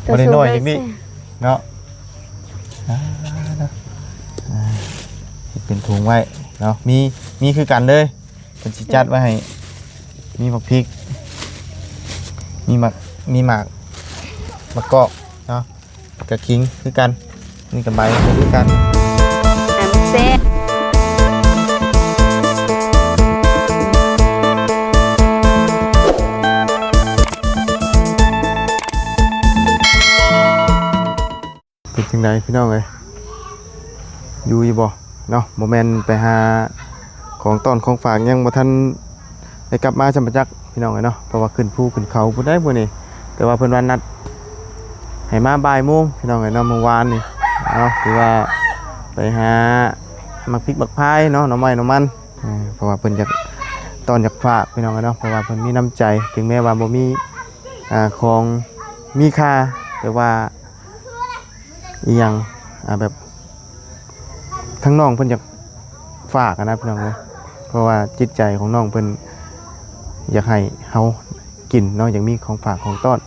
ບໍ່ໄດ້ນ້ອຍຈັກນີ້ເນາະ. ອ່າ ເຮັດເປັນຖົງໄວ້ເນາະ. ມີ ມີຄືກັນເລີຍ ເພິ່ນຊິຈັດໄວ້ໃຫ້. ມີໝາກພິກ ມີໝາກ ມີໝາກ ໝາກກອກເນາະ. ກະຂີງຄືກັນ ນີ້ກະໃບຄືກັນ. ແຊບ. ເປັນຈັ່ງໃດພີ່ນ້ອງເອີຍ ຢູ່ຢູ່ບໍ່ເນາະ? ບໍ່ແມ່ນໄປຫາຂອງຕ້ອນຂອງຝາກ ຍັງບໍ່ທັນໄດ້ກັບມາຊ່ຳປະຈັກ ພີ່ນ້ອງເອີຍເນາະ. ເພາະວ່າຂຶ້ນພູຂຶ້ນເຂົາພຸ້ນໃດ໋ມື້ນີ້ ແຕ່ວ່າເພິ່ນວ່ານັດໃຫ້ມາບ່າຍໂມງ ພີ່ນ້ອງເອີຍເນາະ. ມື້ວານນີ້ເນາະ ຄືວ່າໄປຫາໝາກພິກໝາກພາຍເນາະ ໜໍ່ໄມ້ໜໍ່ມັນ ເອີ ເພາະວ່າເພິ່ນຢາກຕ້ອນຢາກຝາກ ພີ່ນ້ອງເອີຍເນາະ. ເພາະວ່າເພິ່ນມີນ້ຳໃຈ ເຖິງແມ່ວ່າບໍ່ມີ ອ່າ ຂອງມີຄ່າ ແຕ່ວ່າ ອີ່ຫຍັງ ອ່າ ແບບ ທາງນ້ອງເພິ່ນຢາກຝາກຫັ້ນນະ ພີ່ນ້ອງເອີຍ. ເພາະວ່າຈິດໃຈຂອງນ້ອງເພິ່ນຢາກໃຫ້ເຮົາກິນເນາະ ຢາກມີຂອງຝາກຂອງຕ້ອນ.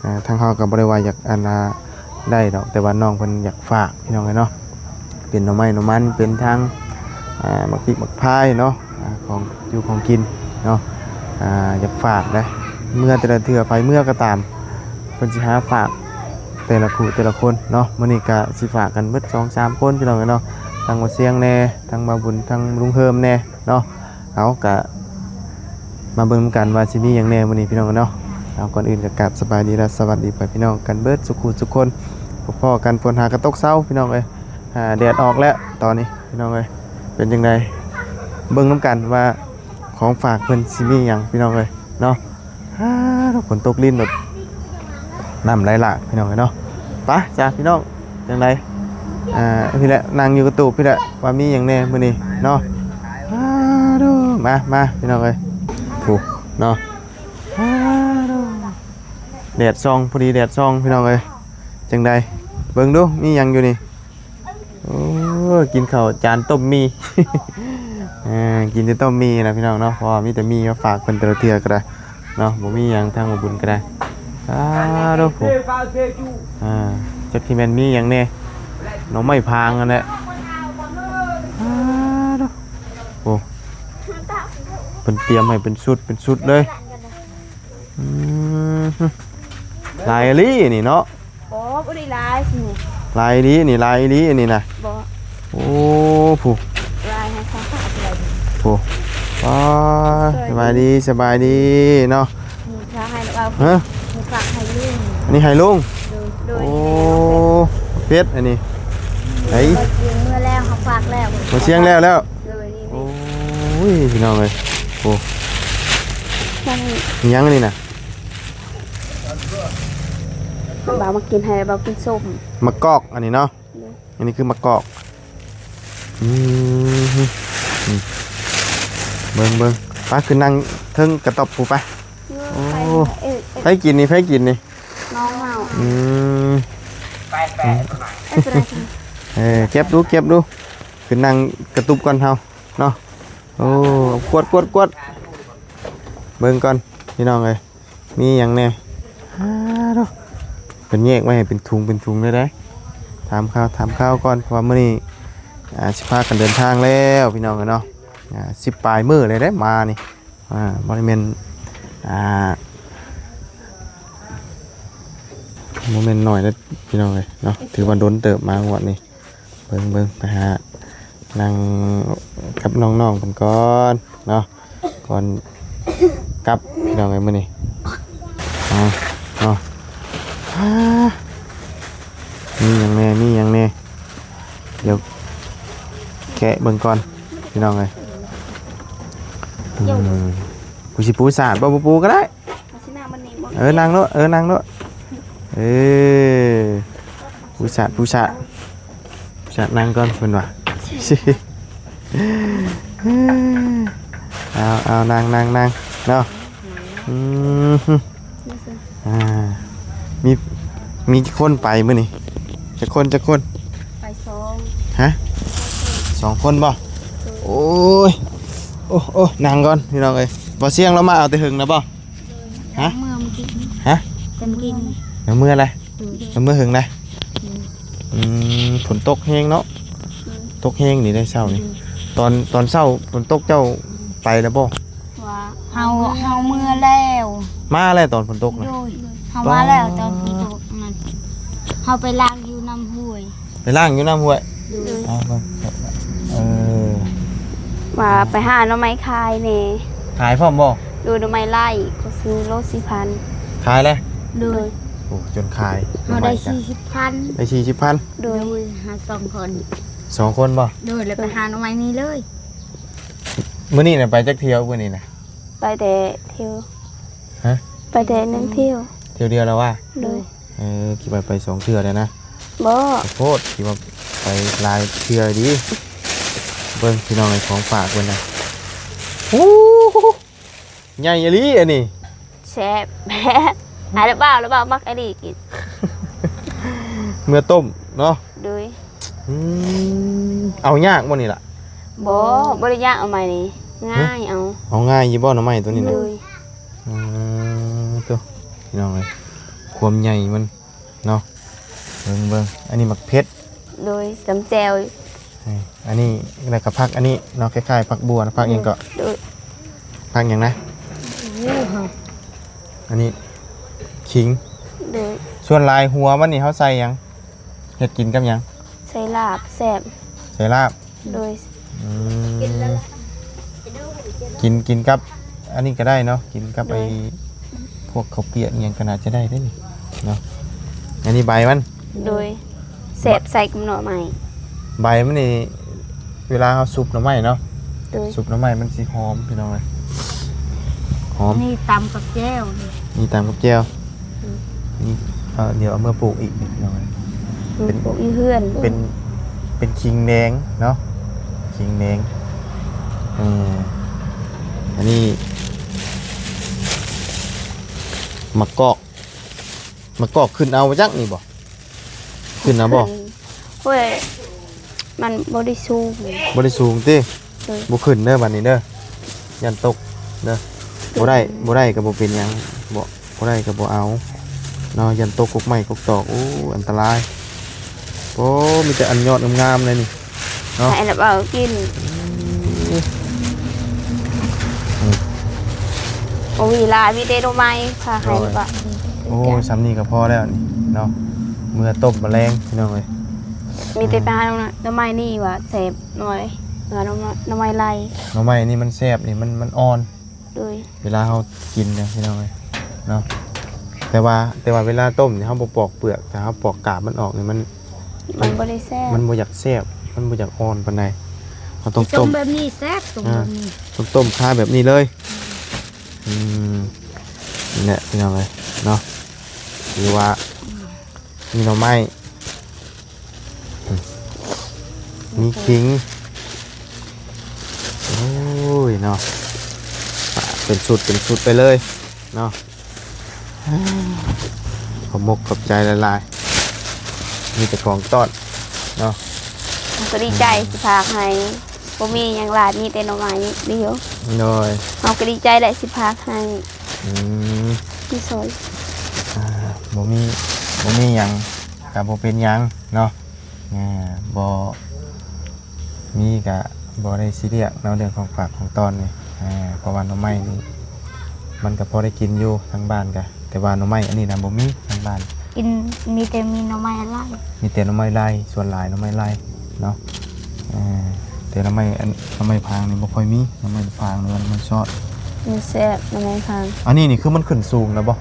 ອ່າ ທາງເຮົາກໍບໍ່ໄດ້ວ່າຢາກ ອັນນ່າ ໄດ້ດອກ ແຕ່ວ່ານ້ອງເພິ່ນຢາກຝາກ ພີ່ນ້ອງເອີຍເນາະ. ເປັນໜໍ່ໄມ້ໜໍ່ມັນ ເປັນທັງ ອ່າ ໝາກພິກໝາກພາຍເນາະ ອ່າ ຂອງຢູ່ຂອງກິນເນາະ. ອ່າ ຢາກຝາກເດ້ ເມືອແຕ່ລະເທື່ອ ໃຜເມືອກໍຕາມ ເພິ່ນຊິຫາຝາກແຕ່ລະຄູ່ແຕ່ລະຄົນເນາະ. ມື້ນີ້ກະຊິຝາກກັນເບິດສອງສາມຄົນ ພີ່ນ້ອງເອີຍເນາະ. ທັງບ່າວຊຽງແດ່ ທັງບ່າວບຸນ ທັງລຸງເຮີມແດ່ເນາະ. ເອົາ ກະມາເບິ່ງນຳກັນວ່າຊິມີຫຍັງແດ່ມື້ນີ້ ພີ່ນ້ອງເອີຍເນາະ. ເອົາ ກ່ອນອື່ນກໍກາບສະບາຍດີ ແລະ ສະຫວັດດີພໍ່ແມ່ພີ່ນ້ອງກັນເບິດສູ່ຄູ່ສູ່ຄົນ. ພໍ້ກັນຝົນຫາກະຕົກເຊົາ ພີ່ນ້ອງເອີຍ. ອ່າ ແດດອອກແລ້ວຕອນນີ້ ພີ່ນ້ອງເອີຍ. ເປັນຈັ່ງໃດ ເບິ່ງນຳກັນວ່າຂອງຝາກເພິ່ນຊິມີຫຍັງ ພີ່ນ້ອງເອີຍເນາະ. ອ່າ ຝົນຕົກລິນແບບ ນ້ຳໄຫຼຫຼາກ ພີ່ນ້ອງເອີຍເນາະ. ໄປຈ້າ ພີ່ນ້ອງ ຈັ່ງໃດ ອ່າ ພີ້ແຫຼະ ນັ່ງຢູ່ກະຕູບພີ້ແຫຼະ ວ່າມີຫຍັງແດ່ມື້ນີ້ເນາະ. ອ່າ ດູ ມາ ມາ ພີ່ນ້ອງເອີຍ ພຸ້ນເນາະ. ອ່າ ດູ ແດດສ່ອງ ພໍດີແດດສ່ອງ ພີ່ນ້ອງເອີຍ. ຈັ່ງໃດ ເບິ່ງດູ ມີຫຍັງຢູ່ນີ້? ໂອ້ ກິນເຂົ້າຈານຕົ້ມໝີ່ ເອີ ກິນແຕ່ຕົ້ມໝີ່ນະ ພີ່ນ້ອງເນາະ. ເພາະວ່າມີແຕ່ໝີ່ມາຝາກເພິ່ນແຕ່ລະເທື່ອກໍໄດ້ເນາະ ບໍ່ມີຫຍັງ. ທາງໝໍບຸນກໍໄດ້ ອ້າ ໂທ້ ອ່າ ຈັກຊິແມ່ນມີຫຍັງແດ່ ໜໍ່ໄມ້ພາງຫັ້ນແຫຼະ. ອ້າ ໂທ້ ໂອ້ ເພິ່ນຕຽມໃຫ້ເປັນຊຸດເປັນຊຸດເລີຍ. ອືມ ຫຼາຍອີ່ຫຼີນີ້ເນາະ. ບໍ່ ບໍ່ໄດ້ຫຼາຍຊິນີ້ ຫຼາຍອີ່ຫຼີນີ້ ຫຼາຍອີ່ຫຼີອັນນີ້ນະ. ບໍ່ ໂອ້ ຜູ້ ຫຼາຍໃຫ້ຂອງຝາກຫຼາຍ. ໂອ້ ປ້າ ສະບາຍດີ ສະບາຍດີເນາະ. ນີ້ຝາກໃຫ້ລາວ ຮະ ນີ້ຝາກໃຫ້ລຸງ ອັນນີ້ໃຫ້ລຸງ. ໂດຍ ໂດຍ ໂອ້ ເພັດອັນນີ້ ໄດ້ ເມືອແລ້ວ ເຮົາຝາກແລ້ວ ມາຊຽງແລ້ວແລ້ວ. ໂດຍ ນີ້ ໂອ້ຍ ພີ່ນ້ອງເອີຍ ໂອ້ ຫຍັງນີ້ນະ? ບ່າວມາກິນໃຫ້ ບ່າວກິນສົ້ມ ໝາກກອກອັນນີ້ເນາະ. ໂດຍ ອັນນີ້ຄືໝາກກອກ. ອືມ ເບິ່ງ ເບິ່ງ ໄປຂຶ້ນນັ່ງເທິງກະຕອບພູໄປ. ໂອ້ ໂອ້ ໃຜກິນນີ້ ໃຜກິນນີ້? ນ້ອງເຮົາ. ອືມ ໄປແປະ ເອີ ເກັບດູ ເກັບດູ ຂຶ້ນນັ່ງກະຕຸບກ່ອນເຮົາເນາະ. ໂອ້ ກວດ ກວດ ກວດ ເບິ່ງກ່ອນ ພີ່ນ້ອງເອີຍ. ມີຫຍັງແດ່? ອ້າ ໂທ້ ເພິ່ນແຍກໄວ້ໃຫ້ເປັນຖົງເປັນຖົງເລີຍເດ້. ຖາມຂ່າວ ຖາມຂ່າວກ່ອນ ເພາະວ່າມື້ນີ້ ອ່າ ຊິພາກັນເດີນທາງແລ້ວ ພີ່ນ້ອງເອີຍເນາະ. ອ່າ ສິບປາຍມື້ເລີຍເດ້ມານີ້. ອ່າ ບໍ່ໄດ້ແມ່ນ ອ່າ ບໍ່ແມ່ນໜ້ອຍເດ້ ພີ່ນ້ອງເອີຍເນາະ. ຖືວ່າດົນເຕີບມາງວດນີ້. ເບິ່ງ ເບິ່ງ ໄປຫານັ່ງກັບນ້ອງໆເພິ່ນກ່ອນເນາະ ກ່ອນກັບ ພີ່ນ້ອງເອີຍ ມື້ນີ້. ເອົາ ເອົາ ມີຫຍັງແດ່ ມີຫຍັງແດ່? ດຽວແກະເບິ່ງກ່ອນ ພີ່ນ້ອງເອີຍ. ອືມ ກູຊິປູສາດບໍ່? ບໍ່ປູກໍໄດ້. ເອີ ນັ່ງໂລດ ເອີ ນັ່ງໂລດ ເອີ ປູສາດ ປູສາດ ສາດນັ່ງກ່ອນເພິ່ນວ່າ. ເອົາ ເອົາ ນັ່ງ ນັ່ງ ນັ່ງເນາະ. ອືມ ອ່າ ມີ ມີຈັກຄົນໄປມື້ນີ້? ຈັກຄົນ ຈັກຄົນ? ໄປສອງ. ຮະ? ສອງຄົນບໍ່? ໂດຍ. ໂອ້ຍ ໂອ້ ໂອ້ ນັ່ງກ່ອນ ພີ່ນ້ອງເອີຍ. ບໍ່ສຽງລາວມາເອົາແຕ່ເຫິງນະບໍ່? ຮະ? ເມື່ອ ເມື່ອກີ້. ຮະ? ແຕ່ເມື່ອກີ້ນີ້. ເມື່ອລະ? ແລ້ວເມືອຫຶງນະ? ອືມ ຝົນຕົກແຮງເນາະ. ຕົກແຮງນີ້ໄດ້ເຊົ້ານີ້. ຕອນ ຕອນເຊົ້າຝົນຕົກເຈົ້າໄປແລ້ວບໍ່? ວ່າເຮົາ ເຮົາເມືອແລ້ວ ມາແລ້ວຕອນຝົນຕົກນະ. ໂດຍ ເຮົາມາແລ້ວຕອນຝົນຕົກນັ້ນ ເຮົາໄປລ້າງຢູ່ນ້ຳຫ້ວຍ. ໄປລ້າງຢູ່ນ້ຳຫ້ວຍ. ໂດຍ ເອີ ວ່າໄປຫາໜໍ່ໄມ້ຂາຍແດ່. ຂາຍພ້ອມບໍ່? ໂດຍ ໜໍ່ໄມ້ໄລ່ ເຂົາຊື້ໂລສີ່ພັນ. ຂາຍແລ້ວ? ໂດຍ ໂອ້ ຈົນຂາຍ. ເຮົາໄດ້ສີ່ສິບພັນ. ໄດ້ສີ່ສິບພັນ. ໂດຍ ໂດຍ ຫາສອງຄົນ. ສອງຄົນບໍ່? ໂດຍ ແລ້ວໄປຫາໜໍ່ໄມ້ນີ້ເລີຍ. ມື້ນີ້ນະໄປຈັກທ່ຽວມື້ນີ້ນະ? ໄປແຕ່ທ່ຽວ. ຮະ? ໄປແຕ່ໜຶ່ງທ່ຽວ. ທ່ຽວດຽວແລ້ວວ່າ? ໂດຍ ເອີ ຄິດວ່າໄປສອງເທື່ອແລ້ວນະ. ບໍ່ ຂໍໂທດ ຄິດວ່າໄປຫຼາຍເທື່ອດີ. ເບິ່ງພີ່ນ້ອງເອີຍ ຂອງຝາກເພິ່ນນະ. ໂອ້ ໃຫຍ່ອີ່ຫຼີອັນນີ້. ແຊບ ອາ ລະບ່າວ ລະບ່າວມັກອັນນີ້ກິນ. ເມືອຕົ້ມເນາະ. ໂດຍ ອືມ ເອົາຍາກບໍ່ນີ້ລະ? ບໍ່ ບໍ່ໄດ້ຍາກ ໜໍ່ໄມ້ນີ້ງ່າຍ. ເອົາ ເອົາງ່າຍຢູ່ບໍ່ໜໍ່ໄມ້ໂຕນີ້ນະ? ໂດຍ ອືມ ໂຕ ພີ່ນ້ອງເອີຍ ຄວາມໃຫຍ່ມັນເນາະ. ເບິ່ງ ເບິ່ງ ອັນນີ້ໝາກເຜັດ. ໂດຍ ຕຳແຈ່ວ. ນີ້ ອັນນີ້ ແລ້ວກໍຜັກອັນນີ້ເນາະ ຄ້າຍໆ ຜັກບົວນະ ຜັກຫຍັງເກາະ? ໂດຍ ຜັກຫຍັງນະ? ອັນນີ້ຂີງ. ໂດຍ ສ່ວນຫຼາຍຫົວມັນນີ້ເຮົາໃສ່ຫຍັງ? ເຮັດກິນກັບຫຍັງ? ໃສ່ລາບແຊບ. ໃສ່ລາບ. ໂດຍ ອືມ ກິນ ກິນກັບອັນນີ້ກໍໄດ້ເນາະ ກິນກັບ ໂດຍ ໄອ້ພວກເຂົ້າປຽກອີ່ຫຍັງກໍໜ້າຈະໄດ້ເດ້ນີ້ເນາະ. ອັນນີ້ໃບມັນ. ໂດຍ ແຊບໃສ່ກັບໜໍ່ໄມ້. ໃບມັນນີ້ ເວລາເຮົາຊຸບໜໍ່ໄມ້ເນາະ. ໂດຍ ຊຸບໜໍ່ໄມ້ມັນຊິຫອມພີ່ນ້ອງເອີຍ ຫອມ. ນີ້ຕຳກັບແຈ່ວ ນີ້ຕຳກັບແຈ່ວ. ອືມ ນີ້ ເອີ ດຽວເອົາເມືອປູກອີກພີ່ນ້ອງເອີຍ. ອືມ ເປັນ ປູກຢູ່ເຮືອນ ເປັນ ເປັນຂີງແດງເນາະ ຂີງແດງ. ເອີ ອັນນີ້ໝາກກອກ. ໝາກກອກຂຶ້ນເອົາຈັກນີ້ບໍ່? ຂຶ້ນເອົາບໍ່? ໂອ້ຍ ມັນບໍ່ໄດ້ສູງ. ບໍ່ໄດ້ສູງຕິ? ໂດຍ ບໍ່ຂຶ້ນເດີບັດນີ້ເດີ ຢ້ານຕົກເດີ. ໂດຍ ບໍ່ໄດ້ ບໍ່ໄດ້ກໍບໍ່ເປັນຫຍັງ ບໍ່ ບໍ່ໄດ້ກໍບໍ່ເອົາເນາະ ຢ້ານຕົກກົກໄມ້ກົກຕອກ. ໂອ້ ອັນຕະລາຍ. ໂອ້ ມີແຕ່ອັນຍອດງາມໆເລີຍນີ້. ເນາະ ໃຫ້ລະເບົາກິນ. ອືມ ໂອ້ຍ ຫຼາຍ ມີແຕ່ໜໍ່ໄມ້ ພາໃຫ້ລະເບົາ. ໂອ້ຍ ສ່ຳນີ້ກໍພໍແລ້ວນີ້ເນາະ ເມືອຕົ້ມມາແລງພີ່ນ້ອງເອີຍ. ມີແຕ່ ອືມ ໄປຫາໜໍ່ໄມ້ນີ້ວ່າແຊບ ໜໍ່ໄມ້ ໜໍ່ໄມ້ ໜໍ່ໄມ້ໄລ່. ໜໍ່ໄມ້ນີ້ມັນແຊບນີ້ ມັນ ມັນອ່ອນ. ໂດຍ ເວລາເຮົາກິນນະພີ່ນ້ອງເອີຍເນາະ ແຕ່ວ່າ ແຕ່ວ່າເວລາຕົ້ມນີ້ເຮົາບໍ່ປອກເປືອກ ຖ້າເຮົາປອກກາບມັນອອກນີ້ ມັນ ມັນບໍ່ໄດ້ແຊບ ມັນບໍ່ຢາກແຊບ ມັນບໍ່ຢາກອ່ອນປານໃດ. ເຮົາຕ້ອງຕົ້ມ ຕົ້ມແບບນີ້ແຊບ ຕົ້ມ ອ່າ ແບບນີ້ ຕ້ອງຕົ້ມຄາແບບນີ້ເລີຍ. ອືມ ນີ້ແຫຼະພີ່ນ້ອງເອີຍເນາະ ຫຼືວ່າ ມີໜໍ່ໄມ້ ມີຂີງ. ໂອ້ຍເນາະ ເປັນຊຸດເປັນຊຸດໄປເລີຍເນາະ. ຂອບມົກຂອບໃຈຫຼາຍໆ ມີແຕ່ຂອງຕ້ອນເນາະ. ເຮົາກໍດີໃຈ ອືມ ຊິຝາກໃຫ້ ບໍ່ມີຫຍັງຫຼາຍ ມີແຕ່ໜໍ່ໄມ້ດຽວ. ໂດຍ ເຮົາກໍດີໃຈແຫຼະ ຊິຝາກໃຫ້. ອືມ ມີສອຍ ອ່າ ບໍ່ມີ ບໍ່ມີຫຍັງ ກໍບໍ່ເປັນຫຍັງເນາະ. ອ່າ ບໍ່ມີກະບໍ່ໄດ້ຊີຣຽສເນາະ ເລື່ອງຂອງຝາກຂອງຕ້ອນນີ້. ອ່າ ເພາະວ່າໜໍ່ໄມ້ນີ້ມັນກະພໍໄດ້ກິນຢູ່ທາງບ້ານກະ ແຕ່ວ່າໜໍ່ໄມ້ອັນນີ້ນະບໍ່ມີທາງບ້ານ. ກິນມີແຕ່ມີໜໍ່ໄມ້ໄລ່ ມີແຕ່ໜໍ່ໄມ້ໄລ່ ສ່ວນຫຼາຍໜໍ່ໄມ້ໄລ່ເນາະ. ອ່າ ແຕ່ໜໍ່ໄມ້ອັນ ໜໍ່ໄມ້ພາງນີ້ບໍ່ຄ່ອຍມີ ໜໍ່ໄມ້ພາງ ຫຼືວ່າໜໍ່ໄມ້ຊອດ. ມັນແຊບ ໜໍ່ໄມ້ພາງ. ອັນນີ້ນີ້ຄືມັນຂຶ້ນສູງແລ້ວບໍ່?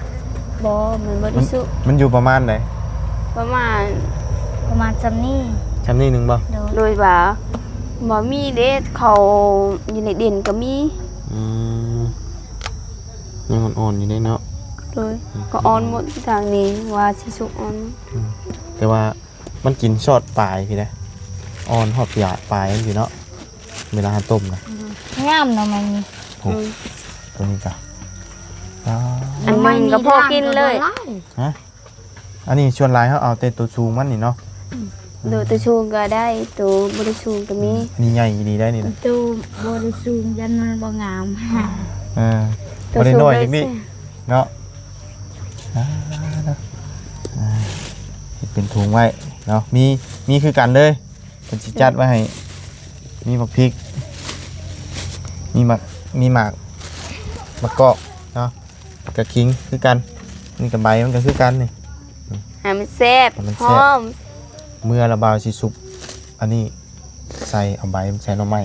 ບໍ່ ມັນບໍ່ໄດ້ ມັນ ສູງ. ມັນຢູ່ປະມານໃດ? ປະມານ ປະມານຊ່ຳນີ້ ຊ່ຳນີ້ໜຶ່ງບໍ່? ໂດຍ ໂດຍວ່າບໍ່ມີເດ້ ເຂົາຢູ່ໃນດິນກໍມີ. ອືມ ຍັງອ່ອນໆຢູ່ເດ້ເນາະ. ໂດຍ ອືມ ກໍອ່ອນໝົດ ທາງນີ້ວ່າຊິສຸກອ່ອນ. ອືມ ແຕ່ວ່າ ມັນກິນຊອດປາຍພີ້ນະ ອ່ອນຮອດປາຍມັນພີ້ເນາະ ເວລາເຮົາຕົ້ມນະ. ອືມ ງາມເນາະ ມັນນີ້. ໂອ້ ອືມ ໂຕນີ້ກະ ອ່າ ອັນໜຶ່ງກໍພໍກິນເລີຍ. ຮະ ອັນນີ້ສ່ວນຫຼາຍເຮົາເອົາແຕ່ໂຕສູງມັນນີ້ເນາະ. ອືມ ໂດຍ ໂຕສູງກໍໄດ້ ໂຕບໍ່ໄດ້ສູງກໍມີ. ອືມ ອັນນີ້ໃຫຍ່ອີ່ຫຼີໄດ໋ນີ້ນະ ໂຕບໍ່ໄດ້ສູງ ຢ້ານມັນບໍ່ງາມ. ເອີ ໂຕສູງ ບໍ່ໄດ້ນ້ອຍ ເລີຍ ຈັ່ງນີ້ເນາະ. ອ່າ ເນາະ ອ່າ ເປັນຖົງໄວ້ເນາະ ມີ ມີຄືກັນເລີຍ ເພິ່ນຊິຈັດໄວ້ໃຫ້ ມີໝາກພິກ ມີໝາກ ມີໝາກ ໝາກກອກເນາະ ແລ້ວກະຂີງຄືກັນ ນີ້ກະໃບມັນກະຄືກັນນີ້ ໃຫ້ມັນແຊບ ໃຫ້ມັນແຊບ ຫອມ ເມື່ອລະບ່າວຊິສຸບ ອັນນີ້ໃສ່ ເອົາໃບມັນໃສ່ໜໍ່ໄມ້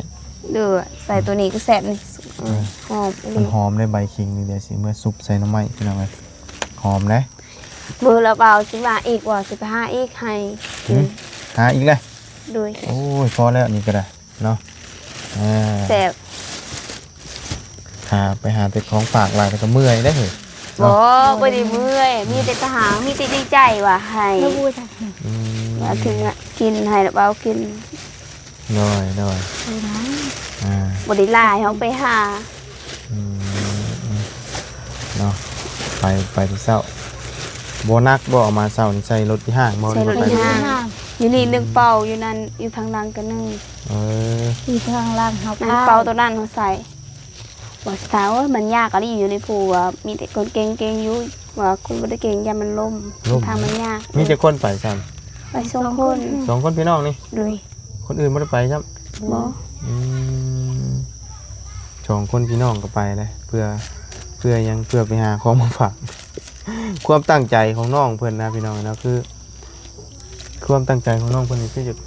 ເດີ ໃສ່ໂຕນີ້ກະແຊບນີ້ ເອີ ຫອມອີ່ຫຼີ ມັນຫອມເດ້ ໃບຂີງນີ້ ດຽວຊິເມື່ອສຸບໃສ່ໜໍ່ໄມ້ ພີ່ນ້ອງເອີຍ ຫອມເດ້. ມື້ລະບ່າວຊິມາອີກບໍ່ ຊິໄປຫາອີກໃຫ້ກິນ ຫາອີກແລ້ວ ໂດຍ ໂອ້ຍ ພໍແລ້ວນີ້ກະໄດ້ເນາະ ອ່າ ແຊບ ຫາ ໄປຫາແຕ່ຂອງຝາກຫຼາຍແລ້ວກະເມື່ອຍເດ້ເຮີ້ຍ ບໍ່ ເນາະ ບໍ່ໄດ້ເມື່ອຍ ມີແຕ່ກະຫາ ມີແຕ່ດີໃຈວ່າໃຫ້ ອືມ ວ່າເຖິງກິນ ໃຫ້ລະບ່າວກິນ ໂດຍ ໂດຍ ບໍ່ໄດ້ຫຼາຍ ເຮົາໄປຫາ ອືມ ເນາະ ໄປ ໄປແຕ່ເຊົ້າ ບໍ່ໜັກບໍ່ ເອົາມາເຊົ້ານີ້ ໃສ່ລົດອີ່ຫ້າງບໍ່ ໃສ່ລົດອີ່ຫ້າງ ຢູ່ນີ້ໜຶ່ງເປົາ ຢູ່ນັ້ນ ຢູ່ທາງຫຼັງກະໜຶ່ງ ເອີ ຢູ່ທາງຫຼັງເຮົາ ນັ້ນເປົາໂຕນັ້ນເຮົາໃສ່ ບໍ່ຊິຖາມ ໂອ້ຍ ມັນຍາກອີ່ຫຼີຢູ່ໃນພູວ່າ ມີແຕ່ຄົນເກັ່ງໆຢູ່ ວ່າຄົນບໍ່ໄດ້ເກັ່ງຢ້ານມັນລົ້ມ ລົ້ມ ທາງມັນຍາກ ມີຈັກຄົນໄປຊັ້ນ ໄປສອງຄົນ ສອງຄົນພີ່ນ້ອງນີ້ ໂດຍ ຄົນອື່ນບໍ່ໄດ້ໄປຊ້ຳ ບໍ່ ອືມ ສອງຄົນພີ່ນ້ອງກະໄປເດ້ ເພື່ອ ເພື່ອຫຍັງ ເພື່ອໄປຫາຂອງມາຝາກ ຄວາມຕັ້ງໃຈຂອງນ້ອງເພິ່ນນະ ພີ່ນ້ອງເນາະ ຄື ຄວາມຕັ້ງໃຈຂອງນ້ອງເພິ່ນນີ້ຄືຢາກ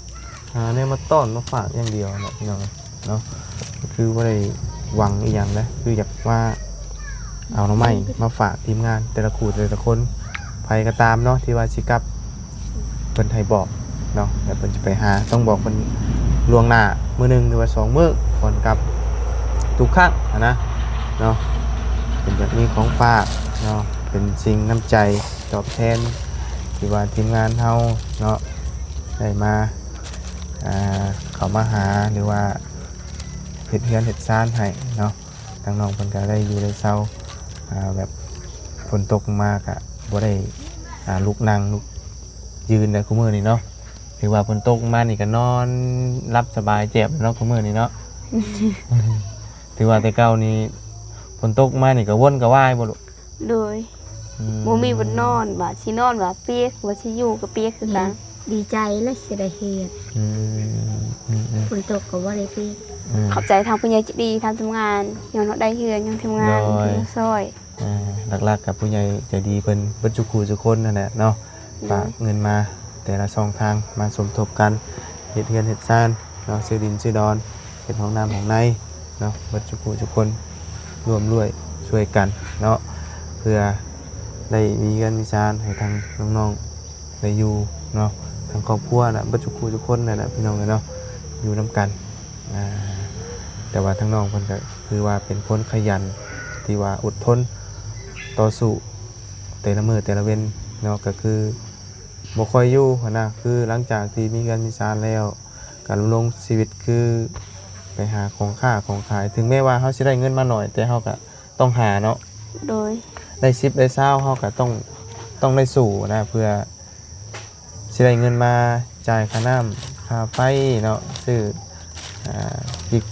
ຫາແນວມາຕ້ອນມາຝາກຢ່າງດຽວເນາະ ພີ່ນ້ອງເນາະ ຄືບໍ່ໄດ້ຫວັງອີ່ຫຍັງເດ້ ຄືຢາກມາເອົາໜໍ່ໄມ້ມາຝາກທີມງານແຕ່ລະຄູ່ແຕ່ລະຄົນ ໃຜກະຕາມເນາະ ທີ່ວ່າຊິກັບ ເພິ່ນໃຫ້ບອກເນາະ ແລ້ວເພິ່ນຈະໄປຫາ ຕ້ອງບອກເພິ່ນລ່ວງໜ້າມື້ໜຶ່ງ ຫຼືວ່າສອງມື້ກ່ອນກັບ ທຸກຄັ້ງຫັ້ນນະເນາະ ເພິ່ນຢາກມີຂອງຝາກເນາະ ເປັນສິ່ງນ້ຳໃຈຕອບແທນ ທີ່ວ່າທີມງານເຮົາເນາະ ໄດ້ມາ ອ່າ ເຂົ້າມາຫາ ຫຼືວ່າເຮັດເຮືອນເຮັດຊານໃຫ້ເນາະ ທາງນ້ອງເພິ່ນກະໄດ້ຢູ່ໄດ້ເຊົາ ອ່າ ແບບຝົນຕົກມາກະບໍ່ໄດ້ ອ່າ ລຸກນັ່ງລຸກຢືນແລ້ວ ຄູ່ມື້ນີ້ເນາະ ຖືວ່າຝົນຕົກມານີ້ກະນອນຫຼັບສະບາຍແຈ່ມເນາະ ຄູ່ມື້ນີ້ເນາະ ຖືວ່າແຕ່ເກົ່ານີ້ຝົນຕົກມານີ້ກະວົນກະວາຍບໍ່ລູກ? ໂດຍ ອືມ ບໍ່ມີບ່ອນນອນ ວ່າຊິນອນວ່າປຽກ ວ່າຊິຢູ່ກະປຽກຄືກັນ ແມ່ນ ດີໃຈແຫຼະຊິໄດ້ເຮັດ ອືມ ອືມ ອືມ ຝົນຕົກກະບໍ່ໄດ້ປຽກ ອືມ ຂອບໃຈທາງຜູ້ໃຫຍ່ໃຈດີ ທາງທີມງານ ຍ້ອນເຮົາໄດ້ເຮືອນ ຍ້ອນທີມງານ ໂດຍ ທີ່ມາຊ່ອຍ ອ່າ ຫຼັກໆກະຜູ້ໃຫຍ່ໃຈດີເພິ່ນເບິດສູ່ຄູ່ສູ່ຄົນຫັ້ນແຫຼະເນາະ ໂດຍ ຝາກເງິນມາແຕ່ລະຊ່ອງທາງ ມາສົມທົບກັນເຮັດເຮືອນເຮັດຊານເນາະ ຊື້ດິນຊື້ດອນ ເຮັດຫ້ອງນ້ຳຫ້ອງໃນເນາະ ເບິດສູ່ຄູ່ສູ່ຄົນ ຮ່ວມດ້ວຍຊ່ວຍກັນເນາະ ເພື່ອໄດ້ມີເຮືອນມີຊານໃຫ້ທາງນ້ອງໆໄດ້ຢູ່ເນາະ ທາງຄອບຄົວນະ ເບິດສູ່ຄູ່ສູ່ຄົນນັ້ນນະ ພີ່ນ້ອງເອີຍເນາະ ຢູ່ນຳກັນ ອ່າ ແຕ່ວ່າທາງນ້ອງເພິ່ນກະຄືວ່າເປັນຄົນຂະຫຍັນ ທີ່ວ່າອົດທົນຕໍ່ສູ້ແຕ່ລະມື້ແຕ່ລະເວັນເນາະ ກະຄືບໍ່ຄ່ອຍຢູ່ຫັ້ນນະ ຄືຫຼັງຈາກທີ່ມີເຮືອນມີຊານແລ້ວ ການດຳລົງຊີວິດຄືໄປຫາຂອງຄ້າຂອງຂາຍ ເຖິງແມ້ວ່າເຮົາຊິໄດ້ເງິນມາໜ້ອຍ ແຕ່ເຮົາກະຕ້ອງຫາເນາະ ໂດຍ ໄດ້ສິບໄດ້ຊາວ ເຮົາກະຕ້ອງ ຕ້ອງໄດ້ສູ້ນະ ເພື່ອ ຊິໄດ້ເງິນມາຈ່າຍຄ່ານ້ຳຄ່າໄຟເນາະ ຊື້ ອ່າ ພິກ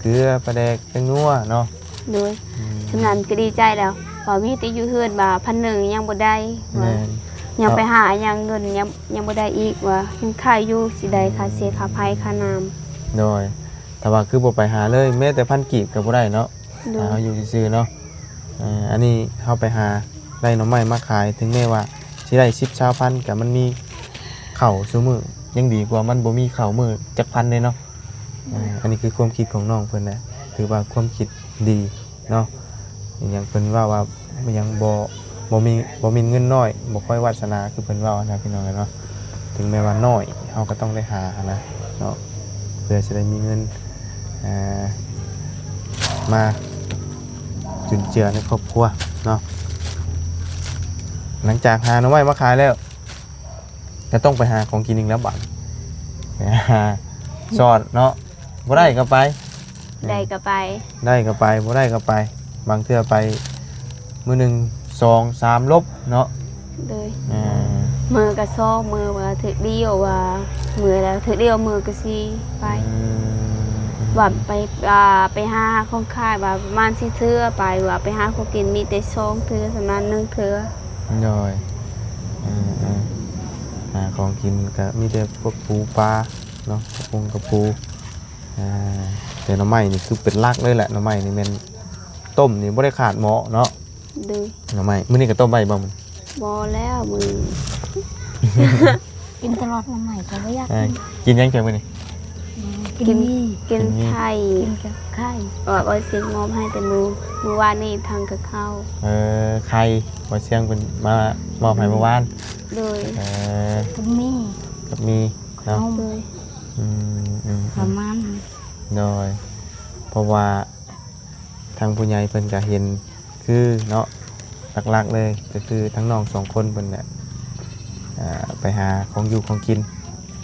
ເກືອ ປາແດກ ແປ້ງນົວເນາະ ໂດຍ ອືມ ສຳນັ້ນກະດີໃຈແລ້ວ ວ່າມີແຕ່ຢູ່ເຮືອນວ່າພັນໜຶ່ງຍັງບໍ່ໄດ້ ວ່າ ແມ່ນ ຍັງໄປຫາຫຍັງເງິນຍັງ ຍັງບໍ່ໄດ້ອີກ ວ່າຍັງຄາຢູ່ ຊິໄດ້ຄ່າເສຍຄ່າໄຟຄ່ານ້ຳ ໂດຍ ຖ້າວ່າຄືບໍ່ໄປຫາເລີຍ ແມ້ແຕ່ພັນກີບກະບໍ່ໄດ້ເນາະ ໂດຍ ຖ້າເຮົາຢູ່ຊື່ໆເນາະ ເອີ ອັນນີ້ເຮົາໄປຫາໄດ້ໜໍ່ໄມ້ມາຂາຍ ເຖິງແມ້ວ່າຊິໄດ້ສິບຊາວພັນ ກະມັນມີເຂົ້າຊຸມື້ ຍັງດີກວ່າມັນບໍ່ມີເຂົ້າມື້ຈັກພັນເດ້ເນາະ ເອີ ອັນນີ້ຄືຄວາມຄິດຂອງນ້ອງເພິ່ນນະ ຖືວ່າຄວາມຄິດດີເນາະ ອີ່ຫຍັງເພິ່ນເວົ້າວ່າ ຍັງບໍ່ ບໍ່ມີ ບໍ່ມີເງິນນ້ອຍ ບໍ່ຄ່ອຍວາດສະໜາ ຄືເພິ່ນເວົ້ານະ ພີ່ນ້ອງເອີຍເນາະ ເຖິງແມ້ວ່ານ້ອຍ ເຮົາກະຕ້ອງໄດ້ຫາຫັ້ນນະເນາະ ເພື່ອຊິໄດ້ມີເງິນ ອ່າ ມາຈຸນເຈືອໃນຄອບຄົວເນາະ ຫຼັງຈາກຫາໜໍ່ໄມ້ມາຂາຍແລ້ວ ກະຕ້ອງໄປຫາຂອງກິນອີກແລ້ວບາດ ໄປຫາຊອດເນາະ ບໍ່ໄດ້ກະໄປ ໄດ້ກະໄປ ໄດ້ກະໄປ ບໍ່ໄດ້ກະໄປ ບາງເທື່ອໄປມື້ໜຶ່ງສອງສາມລົບເນາະ ໂດຍ ອ່າ ມື້ກະສອງ ມື້ວ່າຖືກດຽວ ວ່າມື້ລະຖືກດຽວ ມື້ກະສີ່ໄປ ອືມ ວ່າໄປ ວ່າໄປຫາຂອງຂາຍ ວ່າປະມານສີ່ເທື່ອໄປ ວ່າໄປຫາຂອງກິນ ມີແຕ່ສອງເທື່ອ ສຳນັ້ນໜຶ່ງເທື່ອ ໂດຍ ອືມ ອືມ ອ່າ ຂອງກິນກະມີແຕ່ພວກປູປາເນາະ ກະປົງກະປູ ອ່າ ແຕ່ໜໍ່ໄມ້ນີ້ຄືເປັນຫຼັກເລີຍແຫຼະ ໜໍ່ໄມ້ນີ້ແມ່ນຕົ້ມນີ້ບໍ່ໄດ້ຂາດໝໍ້ເນາະ. ໂດຍ ໜໍ່ໄມ້ ມື້ນີ້ກະຕົ້ມໄວ້ບໍ່ມື້? ບໍ່ແລ້ວມື້ ກິນຕະຫຼອດ ໜໍ່ໄມ້ກະບໍ່ຢາກກິນ. ກິນຫຍັງເຈົ້າມື້ນີ້? ກິນ ກິນໝີ່ ກິນໄຂ່ ກິນກັບໄຂ່ ເອີ ເອົາເຊຍງມອບໃຫ້ແຕ່ມື້ ມື້ວານນີ້ທັງກັບເຂົ້າ. ເອີ ໄຂ່ ເອົາເຊຍງເພິ່ນມາມອບໃຫ້ມື້ວານ. ໂດຍ ເອີ ກັບໝີ່ ກັບໝີ່ເນາະ. ໂດຍ ອືມໆໆ ປະມານ ໂດຍ ເພາະວ່າ ທາງຜູ້ໃຫຍ່ເພິ່ນກະເຫັນຄືເນາະ ຫຼັກໆເລີຍກະຄືທັງນ້ອງສອງຄົນເພິ່ນແຫຼະ ອ່າ ໄປຫາຂອງຢູ່ຂອງກິນ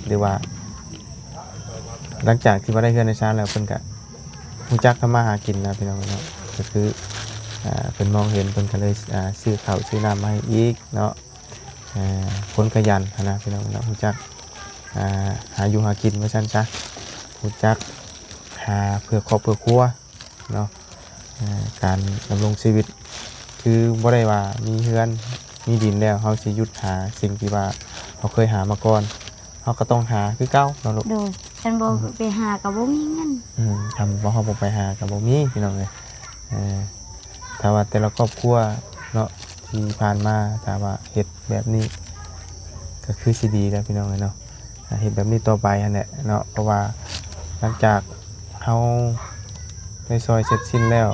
ຫຼືວ່າຫຼັງຈາກທີ່ວ່າໄດ້ເຮືອນໄດ້ຊານແລ້ວ ເພິ່ນກະຮູ້ຈັກທຳມາຫາກິນນະພີ່ນ້ອງເນາະ. ກະຄື ອ່າ ເພິ່ນມອງເຫັນ ເພິ່ນກະເລີຍ ອ່າ ຊື້ເຂົ້າຊື້ນ້ຳມາໃຫ້ອີກເນາະ. ອ່າ ຄົນຂະຫຍັນຫັ້ນນະພີ່ນ້ອງເນາະ ຮູ້ຈັກ ອ່າ ຫາຢູ່ຫາກິນວ່າຊັ້ນຊະ ຮູ້ຈັກຫາເພື່ອຄອບເພື່ອຄົວເນາະ. ອ່າ ການດຳລົງຊີວິດ ຄືບໍ່ໄດ້ວ່າມີເຮືອນມີດິນແລ້ວ ເຮົາຊິຢຸດຫາສິ່ງທີ່ວ່າເຮົາເຄີຍຫາມາກ່ອນ ເຮົາກະຕ້ອງຫາຄືເກົ່າເນາະລູກ. ໂດຍ ຄັນບໍ່ ອືມ ໄປຫາກະບໍ່ມີເງິນ. ອືມ ຄັນວ່າເຮົາບໍ່ໄປຫາກະບໍ່ມີພີ່ນ້ອງເອີຍ. ເອີ ຖ້າວ່າແຕ່ລະຄອບຄົວເນາະ ທີ່ຜ່ານມາ ຖ້າວ່າເຮັດແບບນີ້ກະຄືຊິດີແລ້ວພີ່ນ້ອງເອີຍເນາະ. ເຮັດແບບນີ້ຕໍ່ໄປຫັ້ນແຫຼະເນາະ ເພາະວ່າຫຼັງຈາກເຮົາໄດ້ຊ່ອຍເສັດສິ້ນແລ້ວ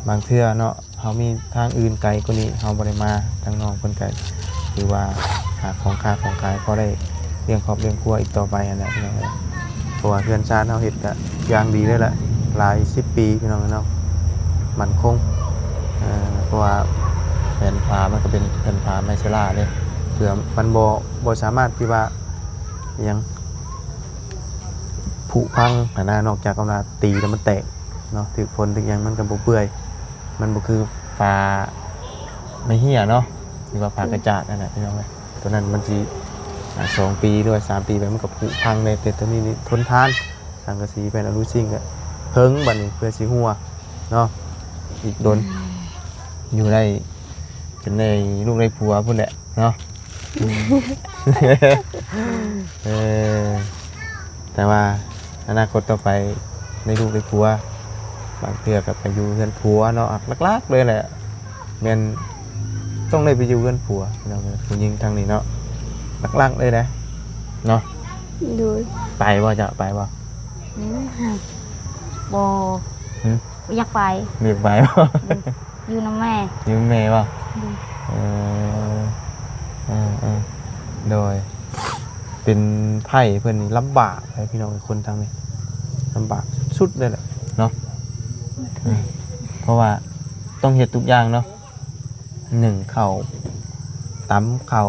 ບາງເທື່ອເນາະ ເຮົາມີທາງອື່ນໄກກວ່ານີ້ ເຮົາບໍ່ໄດ້ມາ ທາງນ້ອງເພິ່ນກະຖືວ່າຫາຂອງຄ້າຂອງຂາຍ ພໍໄດ້ລ້ຽງຄອບລ້ຽງຄົວອີກຕໍ່ໄປຫັ້ນແຫຼະພີ່ນ້ອງເອີຍ. ເພາະວ່າເຮືອນຊານເຮົາເຮັດກະຢ່າງດີເລີຍແຫຼະ ຫຼາຍສິບປີພີ່ນ້ອງເອີຍເນາະ ໝັ້ນຄົງ. ເອີ ເພາະວ່າແຜ່ນຝາມັນກະເປັນແຜ່ນຝາໄມ້ເຊລາເດ້ ເພື່ອມັນບໍ່ ບໍ່ສາມາດທີ່ວ່າ ອີ່ຫຍັງ ຜຸພັງຫັ້ນນະ ນອກຈາກວ່າຕີແລ້ວມັນແຕກເນາະ ຖືກຝົນຖືກຫຍັງມັນກະບໍ່ເປື່ອຍ ມັນບໍ່ຄືຝາໄມ້ເຮ້ຍເນາະ ຫຼືວ່າຝາກະຈາດຫັ້ນນະພີ່ນ້ອງເອີຍ. ໂຕນັ້ນມັນຊິ ອ່າ ສອງປີ ຫຼືວ່າສາມປີໄປມັນກະຜຸພັງເດ້ ແຕ່ໂຕນີ້ນີ້ທົນທານ ສັງກະສີແຜ່ນອະລູຊິງກະເຖິງບັດນີ້ ເພື່ອຊິຮົ່ວເນາະ ອີກດົນ ອືມ ຢູ່ໄດ້ຈົນໄດ້ລູກໄດ້ຜົວພຸ້ນແຫຼະ ເນາະ ເອີ ແຕ່ວ່າອະນາຄົດຕໍ່ໄປໄດ້ລູກໄດ້ຜົວ ບາງເທື່ອກະໄປຢູ່ເຮືອນຜົວເນາະ. ຫຼັກໆເລີຍແຫຼະ ແມ່ນຕ້ອງໄດ້ໄປຢູ່ເຮືອນຜົວພີ່ນ້ອງເອີຍ ຜູ້ຍິງທາງນີ້ເນາະ ຫຼັກໆເລີຍນະ ເນາະ. ໂດຍ ໄປບໍ່ເຈົ້າ ໄປບໍ່? ອືມ ບໍ່ ຫື? ບໍ່ຢາກໄປ ບໍ່ຢາກໄປບໍ່? ໂດຍ ຢູ່ນຳແມ່ ຢູ່ນຳແມ່ບໍ່? ໂດຍ ເອີ ເອີ ເອີ ໂດຍ ເປັນໄພ້ເພິ່ນນີ້ລຳບາກເດ້ພີ່ນ້ອງເອີຍ ຄົນທາງນີ້ລຳບາກສຸດໆເລີຍແຫຼະເນາະ. ເອີ ເພາະວ່າຕ້ອງເຮັດທຸກຢ່າງເນາະ ໜຶ້ງເຂົ້າ ຕຳເຂົ້າ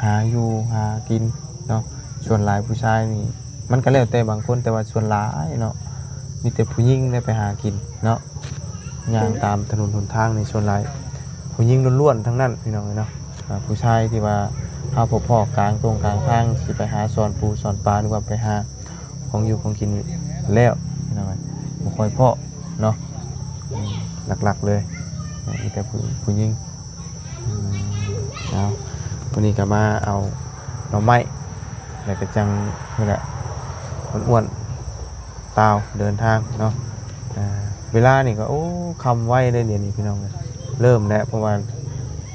ຫາຢູ່ຫາກິນເນາະ. ສ່ວນຫຼາຍຜູ້ຊາຍນີ້ ມັນກະແລ້ວແຕ່ບາງຄົນ ແຕ່ວ່າສ່ວນຫຼາຍເນາະ ມີແຕ່ຜູ້ຍິງໄດ້ໄປຫາກິນເນາະ. ຍ່າງຕາມຖະໜົນຫົນທາງນີ້ ສ່ວນຫຼາຍຜູ້ຍິງລ້ວນໆທັງນັ້ນພີ່ນ້ອງເອີຍເນາະ. ອ່າ ຜູ້ຊາຍທີ່ວ່າເຮົາພໍ້ໆກາງຕົງກາງທາງ ຊິໄປຫາຊ່ອນປູຊ່ອນປາ ຫຼືວ່າໄປຫາຂອງຢູ່ຂອງກິນແລ້ວພີ່ນ້ອງເອີຍ ບໍ່ຄ່ອຍພໍ້ເນາະ. ອືມ ຫຼັກໆເລີຍ ມີແຕ່ຜູ້ ຜູ້ຍິງ. ອືມ ເອົາ ມື້ນີ້ກະມາເອົາໜໍ່ໄມ້ ແລ້ວກະຈັ່ງນີ້ແຫຼະ ອ້ວນໆ ຕ່າວເດີນທາງເນາະ. ອ່າ ເວລານີ້ກະ ໂອ້ ຄ່ຳໄວເດ້ດຽວນີ້ພີ່ນ້ອງເອີຍ ເລີ່ມແລ້ວ ເພາະວ່າ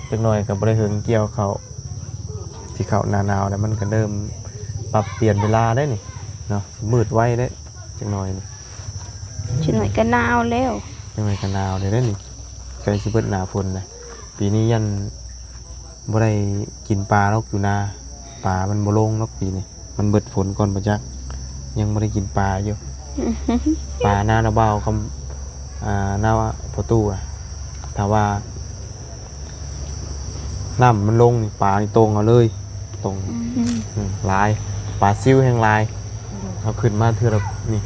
ຈັກໜ່ອຍກະບໍ່ໄດ້ເຫິງກ່ຽວເຂົ້າ ຊິເຂົ້າໜ້າໜາວແລ້ວ ມັນກະເລີ່ມປັບປ່ຽນເວລາໄດ໋ນີ້ເນາະ ມືດໄວເດ້ ຈັກໜ່ອຍນີ້ ຈັກໜ່ອຍກະໜາວແລ້ວ ຈັກໜ່ອຍກະໜາວແລ້ວເດ້ນີ້ ໃກ້ຊິເບິດໜ້າຝົນແລ້ວ. ປີນີ້ຢ້ານບໍ່ໄດ້ກິນປາດອກຢູ່ນາ ປາມັນບໍ່ລົງດອກປີນີ້ ມັນເບິດຝົນກ່ອນບໍ່ຈັກ ຍັງບໍ່ໄດ້ກິນປາຢູ່. ປານາລະບ່າວຄຳ ອ່າ ນາພໍ່ຕູ້ ຖ້າວ່າ ນ້ຳມັນລົງນີ້ ປານີ້ຕົງເອົາເລີຍ ຕົງ ອືມ ອືມ ຫຼາຍ ປາຊິວແຮງຫຼາຍ. ໂດຍ ເຮົາຂຶ້ນມາເທື່ອລະນີ້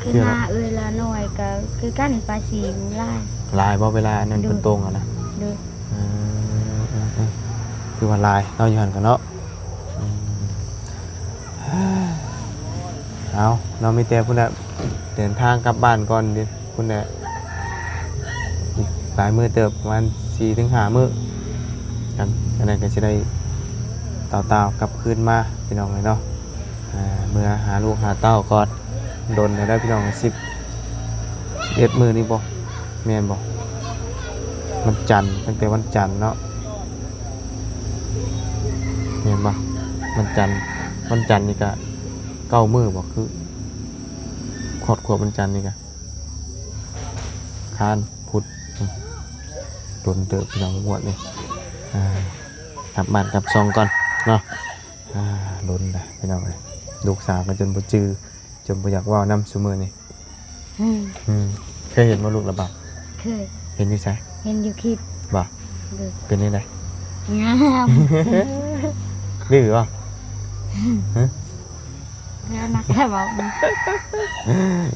ຂຶ້ນມາເທື່ອລະ ເອີຍລະໜ້ອຍກະຄືກັນ ປາຊິວຫຼາຍ. ຫຼາຍບໍ່ເວລາອັນນັ້ນ ໂດຍ ເພິ່ນຕົງຫັ້ນນະ? ໂດຍ ເອີ ເອີ ເອີ ຄືວ່າຫຼາຍເນາະ ຢູ່ຫັ້ນກະເນາະ. ອືມ ເອົາເນາະ ມີແຕ່ພຸ້ນແຫຼະ ເດີນທາງກັບບ້ານກ່ອນເດ ພຸ້ນແຫຼະ ອີກຫຼາຍມື້ເຕີບ ປະມານສີ່ເຖິງຫ້າມື້ ອັນ ອັນນັ້ນກະຊິໄດ້ ຕ່າວໆກັບຄືນມາພີ່ນ້ອງເອີຍເນາະ. ອ່າ ເມືອຫາລູກຫາເຕົ້າກ່ອນ. ດົນແລ້ວເດີພີ່ນ້ອງ ສິບ ສິບເອັດມື້ນີ້ບໍ່ ແມ່ນບໍ່? ວັນຈັນ ຕັ້ງແຕ່ວັນຈັນເນາະ ແມ່ນບໍ່? ວັນຈັນ ວັນຈັນນີ້ກະເກົ້າມື້ບໍ່? ຄືຄອດຄວບວັນຈັນນີ້ກະ ຄານ ພຸດ ດົນເຕີບພີ່ນ້ອງງວດນີ້. ອ່າ ກັບບ້ານກັບຊ່ອງກ່ອນເນາະ. ອ່າ ດົນແລ້ວພີ່ນ້ອງເອີຍ ລູກສາວກໍຈົນບໍ່ຈື່ ຈົນບໍ່ຢາກເວົ້ານຳຊຸມື້ນີ້. ອືມ ອືມ ເຄີຍເຫັນບໍ່ລູກລະບາດ? ເຄີຍ. ເຫັນຢູ່ໃສ? ເຫັນຢູ່ຄລິບ. ບໍ່? ໂດຍ. ເປັນຈັ່ງໃດ? ງາມ. ດື້ບໍ່? ຮະ? ແລ້ວນັກແທ້ເວົ້າ.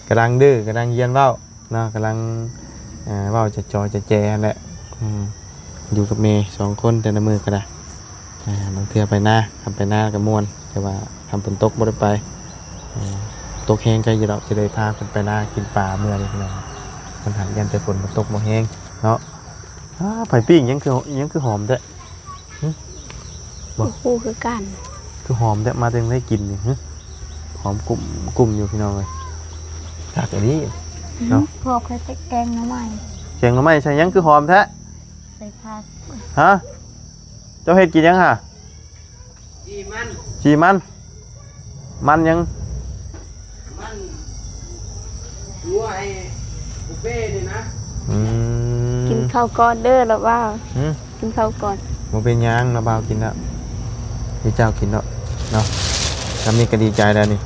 ກຳລັງດື້ ກຳລັງຮຽນເວົ້າ. ເນາະ ກຳລັງ ເອີ ເວົ້າຈະຈໍຈະແຈຫັ້ນແຫຼະ. ອືມ ຢູ່ກັບແມ່ສອງຄົນແຕ່ລະມື້ກໍໄດ້. ອ່າ ບາງເທື່ອໄປນາ ຄັນໄປນາກໍມ່ວນ ແຕ່ວ່າຄັນຝົນຕົກບໍ່ໄດ້ໄປ. ເອີ ຕົກແຮງກໍຢູ່ດອກ ຈະໄດ້ພາເພິ່ນໄປນາກິນປາເມື່ອນີ້ພີ່ນ້ອງ. ມັນຫາກຢ້ານແຕ່ຝົນມັນຕົກບໍ່ແຮງເນາະ. ອ້າ ໄຟປີ້ງຫຍັງຄື ຫຍັງຄືຫອມແທ້? ຫຶ ບໍ່ ບໍ່ຮູ້ຄືກັນ. ຄືຫອມແທ້ ມາແຕ່ໃດກິນນີ້ ຫຶ ຫອມກຸ້ມກຸ້ມຢູ່ພີ່ນ້ອງເອີຍ ຄັກອີ່ຫຼີເນາະ. ອືມ ພໍ່ເຄີຍເຮັດແກງໜໍ່ໄມ້. ແກງໜໍ່ໄມ້ໃສ່ຫຍັງຄືຫອມແທ້? ໃສ່ຜັກ. ຮະ ເຈົ້າເຮັດກິນຫຍັງຫະ? ຈີ່ມັນ ຈີ່ມັນ. ມັນຫຍັງ? ມັນຫົວໄອ້ບຸບເປ້ນີ້ນະ. ອືມ ກິນເຂົ້າກ່ອນເດີລະບ່າວ. ຫຶ ກິນເຂົ້າກ່ອນ. ບໍ່ເປັນຫຍັງ ລະບ່າວກິນແລ້ວ ເຈົ້າກິນເນາະ ເນາະ. ທຳນີ້ກໍດີໃຈແລ້ວນີ້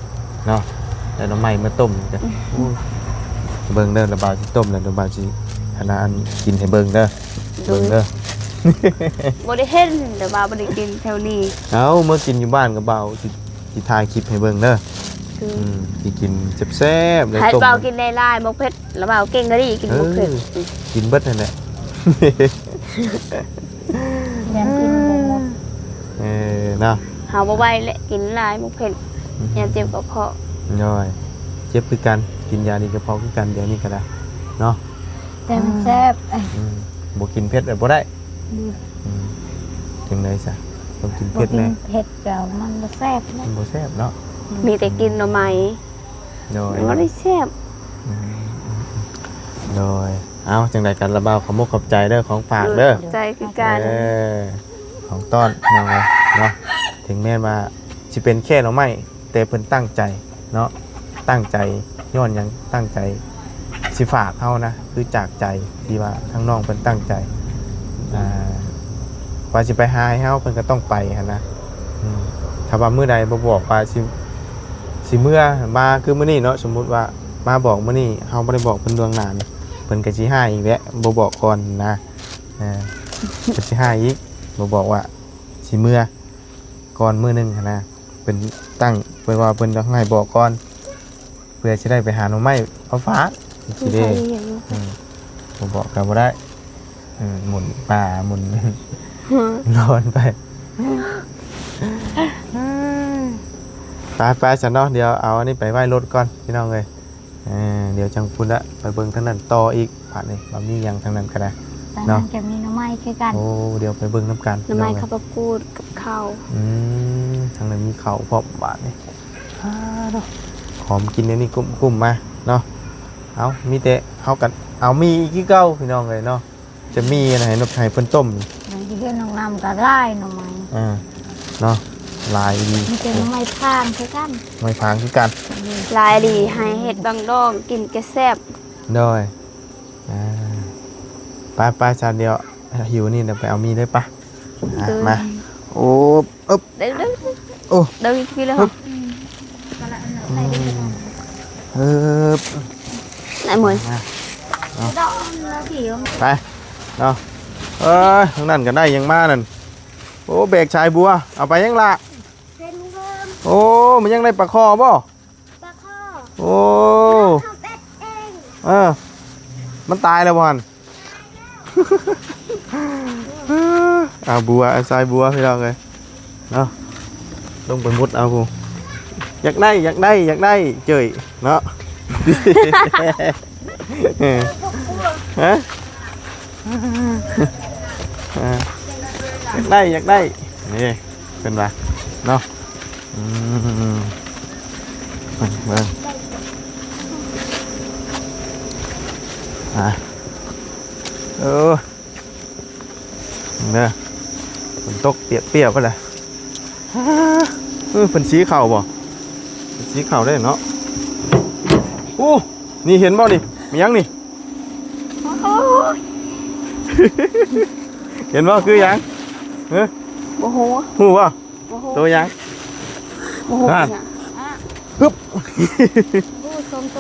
ເນາະ ໄດ້ໜໍ່ໄມ້ມາຕົ້ມ. ອືມ ໂອ້ຍ ເບິ່ງເດີ ລະບ່າວຊິຕົ້ມແລ້ວ ລະບ່າວຊິ ອັນນັ້ນ ອັນ ກິນໃຫ້ເບິ່ງເດີ. ໂດຍ ເບິ່ງເດີ. ບໍ່ໄດ້ເຫັນ ແຕ່ວ່າບໍ່ໄດ້ກິນແຖວນີ້. ເອົ້າ ເມືອກິນຢູ່ບ້ານກັບບ່າວ ຊິ ຊິຖ່າຍຄລິບໃຫ້ເບິ່ງເດີ. ຄື ອືມ ຊິກິນແຊບໆເລີຍ. ໃຫ້ບ່າວກິນຫຼາຍໆ ໝາກເຜັດ ລະບ່າວເກັ່ງກະດີ ກິນໝາກເຜັດ. ເອີ ອືມ ກິນເບິດຫັ້ນແຫຼະ. ຢ້ານກິນບໍ່ໝົດ. ເອີ ເນາະ ເຮົາບໍ່ໄຫວແຫຼະ ກິນຫຼາຍໝາກເຜັດ. ອືມ ຢ້ານເຈັບກະເພາະ. ໂດຍ ເຈັບຄືກັນ ກິນຢາດີກະເພາະຄືກັນ ດຽວນີ້ກໍໄດ້ເນາະ. ແຕ່ມັນແຊບ. ອືມ ບໍ່ກິນເຜັດແລ້ວບໍ່ໄດ້. ອືມ ອືມ ຈັ່ງໃດຊະ ຕ້ອງກິນເຜັດແດ່. ບໍ່ກິນເຜັດກໍມັນບໍ່ແຊບເນາະ ມັນບໍ່ແຊບເນາະ. ອືມ ມີແຕ່ກິນໜໍ່ໄມ້. ໂດຍ ມັນບໍ່ໄດ້ແຊບ. ອືມ ອືມ ອືມ ໂດຍ. ເອົາ ຈັ່ງໃດກໍລະບ່າວຂອບມຸກຂອບໃຈເດີ ຂອງຝາກເດີ. ໂດຍ ຂອບໃຈຄືກັນ. ເອີ ຂອງຕ້ອນ ເນາະ ເນາະ ເຖິງແມ່ນວ່າຊິເປັນແຄ່ໜໍ່ໄມ້ ແຕ່ເພິ່ນຕັ້ງໃຈເນາະ ຕັ້ງໃຈ ຍ້ອນຫຍັງ ຕັ້ງໃຈຊິຝາກເຮົານະ ຄືຈາກໃຈທີ່ວ່າທາງນ້ອງເພິ່ນຕັ້ງໃຈ ອ່າ ວ່າຊິໄປຫາໃຫ້ເຮົາ ເພິ່ນກໍຕ້ອງໄປຫັ້ນນະ. ອືມ ຖ້າວ່າມື້ໃດບໍ່ບອກວ່າຊິ ຊິເມືອມາຄືມື້ນີ້ເນາະ ສົມມຸດວ່າມາບອກມື້ນີ້ ເຮົາບໍ່ໄດ້ບອກເພິ່ນລ່ວງໜ້ານີ້ ເພິ່ນກໍຊິຮ້າຍອີກແຫຼະ ບໍ່ບອກກ່ອນນະ. ອ່າ ເພິ່ນຊິຮ້າຍອີກ ບໍ່ບອກວ່າຊິເມືອ ກ່ອນມື້ໜຶ່ງຫັ້ນນະ ເພິ່ນຕັ້ງ ເພິ່ນວ່າເພິ່ນຕ້ອງໃຫ້ບອກກ່ອນ ເພື່ອຊິໄດ້ໄປຫາໜໍ່ໄມ້ມາຝາກ ຊິເດ້. ອືມ ບໍ່ບອກກໍບໍ່ໄດ້. ອືມ ໝູນປ່າໝູນລອນໄປ. ໄປໆ ຊັ້ນເນາະ ດຽວເອົາອັນນີ້ໄປໄວ້ລົດກ່ອນ ພີ່ນ້ອງເອີຍ. ເອີ ດຽວຈັ່ງພຸ້ນລະ ໄປເບິ່ງທາງນັ້ນຕໍ່ອີກ. ບາດນີ້ບໍ່ມີຫຍັງທາງນັ້ນກໍໄດ້ ທາງນັ້ນ ເນາະ ກໍມີໜໍ່ໄມ້ຄືກັນ. ໂອ້ ດຽວໄປເບິ່ງນຳກັນ ໜໍ່ໄມ້ ພີ່ນ້ອງເອີຍ ເຂົ້າປະກູດກັບເຂົ້າ. ອືມ ທາງນັ້ນມີເຂົ້າພ້ອມ. ບາດນີ້ ອ່າ ເນາະ ຫອມກິນແນວນີ້ ກຸ້ມໆມາເນາະ. ເອົາ ມີແຕ່ເຮົາກໍເອົາມີອີກຄືເກົ່າ ພີ່ນ້ອງເອີຍເນາະ. ຈະມີອັນໃຫ້ນົກ ໃຫ້ເພິ່ນຕົ້ມ. ມັນຊິເຮັດນ້ອງນ້ຳກໍຫຼາຍໜໍ່ໄມ້. ເອີ ເນາະ ຫຼາຍອີ່ຫຼີ. ມີແຕ່ໜໍ່ໄມ້ພາງຄືກັນ ໄມ້ພາງຄືກັນ. ຫຼາຍອີ່ຫຼີ ໃຫ້ເຮັດບັງດອງກິນຈະແຊບ. ໂດຍ. ອ່າ ໄປໆ ຊັ້ນດຽວ ຫິວນີ້ດຽວໄປເອົາມີເດີປະ. ອ່າ ໂດຍ ມາ. ໂອ້ ອຶບ ເດີໆ ໂອ້ ເດີ ກິນແລ້ວ ອຶບ ອຶບ ໄດ້ໝົດ ມາ ເອົາ ໄປເນາະ. ເອີຍ ທາງນັ້ນກໍໄດ້ຫຍັງມານັ້ນ. ໂອ້ ແບກສາຍບົວ ເອົາໄປຫຍັງລະ? ເຮັດເພີ່ມ. ໂອ້ ມັນຍັງໄດ້ປາຄໍ່ບໍ່? ປາຄໍ່. ໂອ້ ເຮົາເປັດເອງ. ເອີ ມັນຕາຍແລ້ວບໍ່ຫັ້ນ? ເອົາບົວ ເອົາສາຍບົວ ພີ່ນ້ອງເອີຍເນາະ. ລົງໄປມຸດເອົາພຸ້ນ. ຢາກໄດ້ ຢາກໄດ້ ຢາກໄດ້ ເຈີ້ຍເນາະ. ຮະ? ຢາກໄດ້ ຢາກໄດ້ ນີ້. พิ่ນວ່າເນາະ. ອືມ ເບິ່ງ ເບິ່ງ ອ່າ ເອີ ເດີ ຝົນຕົກປຽກໆ ພຸ້ນແຫຼະ. ເອີ ເພິ່ນສີເຂົ້າບໍ່? ເພິ່ນສີເຂົ້າໄດ້ເນາະ. ໂອ້ ນີ້ເຫັນບໍ່ນີ້? ມີຫຍັງນີ້? ໂອ້ຍ ເຫັນບໍ່? ຄືຫຍັງ? ເອີ ບໍ່ຮູ້ ຮູ້ບໍ່? ບໍ່ຮູ້ ໂຕຫຍັງ? ບໍ່ຮູ້ ນັ້ນ ຫຍັງ? ຮຶບ ຮູ້ ສອງໂຕ.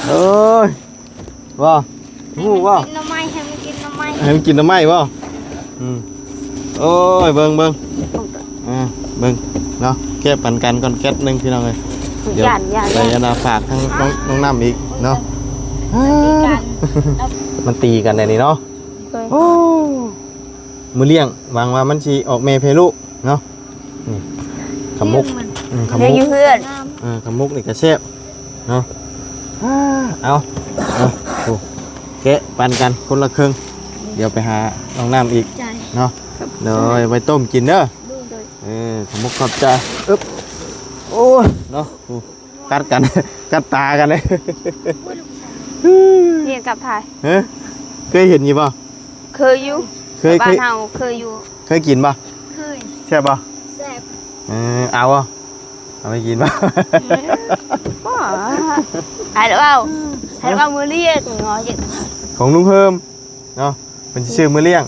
ເອີຍ ບໍ່ ຮູ້ບໍ່? ໃຫ້ມັນກິນໜໍ່ໄມ້ ໃຫ້ມັນກິນໜໍ່ໄມ້ ໃຫ້ມັນກິນໜໍ່ໄມ້ບໍ່? ອືມ ໂອ້ຍ ເບິ່ງ ເບິ່ງ ເອີ ເບິ່ງເນາະ ແກະປັນກັນກ່ອນແກັດໜຶ່ງ ພີ່ນ້ອງເອີຍ. ດຽວ ຢ້ານ ຢ້ານ ໄປ ຢ້ານ ອັນນ່າ ຝາກທາງນ້ອງ ນ້ອງນ້ຳອີກເນາະ. ມັນຕີກັນ ມັນຕີກັນແນວນີ້ເນາະ. ໂດຍ ໂອ້ ມື້ລ້ຽງ ຫວັງວ່າມັນຊິອອກແມ່ແຜ່ລູກເນາະ. ນີ້ ຂະໝົກ ອືມ ຂະໝົກ ຢູ່ເຮືອນ ເອີ ຂະໝົກນີ້ກະແຊບເນາະ. ອາ ເອົາ ເອົາ ໂອ້ ແກະປັນກັນຄົນລະເຄິ່ງ. ດຽວໄປຫານ້ອງນ້ຳອີກເນາະ. ໂດຍ ໄວ້ຕົ້ມກິນເດີ. ໂດຍ ເອີ ຂະໝົກຂອບໃຈ. ອຶບ ໂອ້ຍ ເນາະ ໂອ້ ກັດກັນ ກັດຕາກັນເດ້. ນີ້ກັບໃຜ? ຮະ ເຄີຍເຫັນຢູ່ບໍ່? ເຄີຍຢູ່ ເຄີຍ ບ້ານເຮົາເຄີຍຢູ່. ເຄີຍກິນບໍ່? ເຄີຍ ແຊບບໍ່? ແຊບ. ເອີ ເອົາບໍ່? ເອົາໄປກິນບໍ່? ບໍ່ ໃຫ້ລະເວົ້າ ໃຫ້ລະເວົ້າມື້ລ້ຽງເນາະ ຂອງລຸງເຮີມເນາະ ເພິ່ນຊິຊື້ມື້ລ້ຽງ.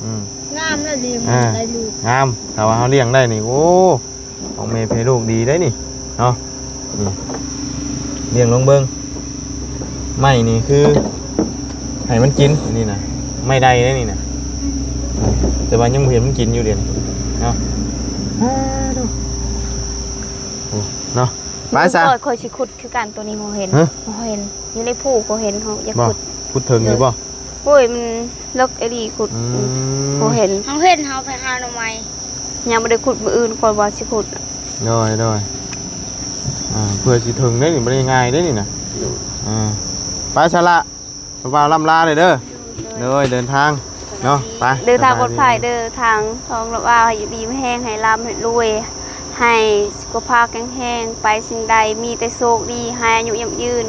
ອືມ ງາມແລ້ວນີ້ ອ່າ ໄດ້ລູກ ງາມ ຖ້າວ່າເຮົາລ້ຽງໄດ້ນີ້ ໂອ້ ອອກແມ່ແຜ່ລູກດີໄດ໋ນີ້ເນາະ. ນີ້ ລ້ຽງລອງເບິ່ງ ໄມ້ນີ້ຄືໃຫ້ມັນກິນ ອັນນີ້ນະ ໄມ້ໄດ້ເດ້ນີ້ນະ ແຕ່ວ່າຍັງບໍ່ເຫັນມັນກິນຢູ່ເດນີ້ເນາະ. ໂອ້ ເນາະ ໄປຊະ ຂ້ອຍ ຂ້ອຍຊິຂຸດຄືກັນ ໂຕນີ້ບໍ່ເຫັນ ຮະ ບໍ່ເຫັນ ຢູ່ໃນພູກໍເຫັນ ເຮົາຢາກ ບໍ່ ຂຸດ ຂຸດເຖິງຢູ່ບໍ່? ໂດຍ ໂອ້ຍ ມັນເລິກອີ່ຫຼີ ຂຸດ ອືມ ບໍ່ເຫັນ ເຮົາເຫັນ ເຮົາໄປຫາໜໍ່ໄມ້ ຍັງບໍ່ໄດ້ຂຸດ ມື້ອື່ນຂ້ອຍວ່າຊິຂຸດ. ໂດຍ ໂດຍ ອ່າ ເພື່ອຊິເຖິງເດ້ນີ້ ບໍ່ໄດ້ງ່າຍເດ້ນີ້ນະ. ໂດຍ ອ່າ ໄປຊະລະ ບ່າວລ່ຳລາເດີ. ໂດຍ ໂດຍ ເດີນທາງເນາະ ໄປ ເດີນທາງປອດໄພເດີ ທາງທອງລະບ່າວ ໃຫ້ຢູ່ດີມີແຮງ ໃຫ້ລ່ຳໃຫ້ລວຍ ໃຫ້ສຸຂະພາບແຂງແຮງ ໄປສິ່ງໃດມີແຕ່ໂຊກດີ ໃຫ້ອາຍຸຢັ້ງຢືນ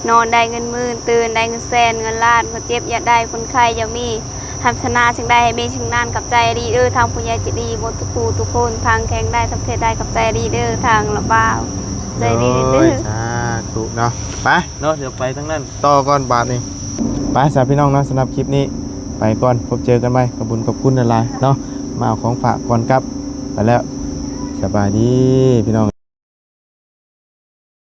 ນອນໄດ້ເງິນໝື່ນ ຕື່ນໄດ້ເງິນແສນ ເງິນລ້ານ ຄົນເຈັບຢ່າໄດ້ ຄົນໄຂ້ຢ່າມີ ປາດຖະໜາສິ່ງໃດໃຫ້ມີສິ່ງນັ້ນ. ຂອບໃຈອີ່ຫຼີເດີ ທາງຜູ້ໃຫຍ່ໃຈດີໝົດທຸກຜູ້ທຸກຄົນ ທາງແຂວງໃດ ທາງປະເທດໃດ ຂອບໃຈອີ່ຫຼີເດີ ທາງລະບ່າວ ໃຈດີເດີ. ໂດຍ ສາທຸເນາະ ໄປເນາະ ດຽວໄປທາງນັ້ນຕໍ່ກ່ອນບາດນີ້. ໄປຊະພີ່ນ້ອງເນາະ ສຳລັບຄລິບນີ້ໄປກ່ອນ ພົບເຈີກັນໃໝ່ ຂອບຄຸນ ຂອບຄຸນຫຼາຍໆເນາະ ມາເອົາຂອງຝາກກ່ອນກັບ ໄປແລ້ວ ສະບາຍດີພີ່ນ້ອງ.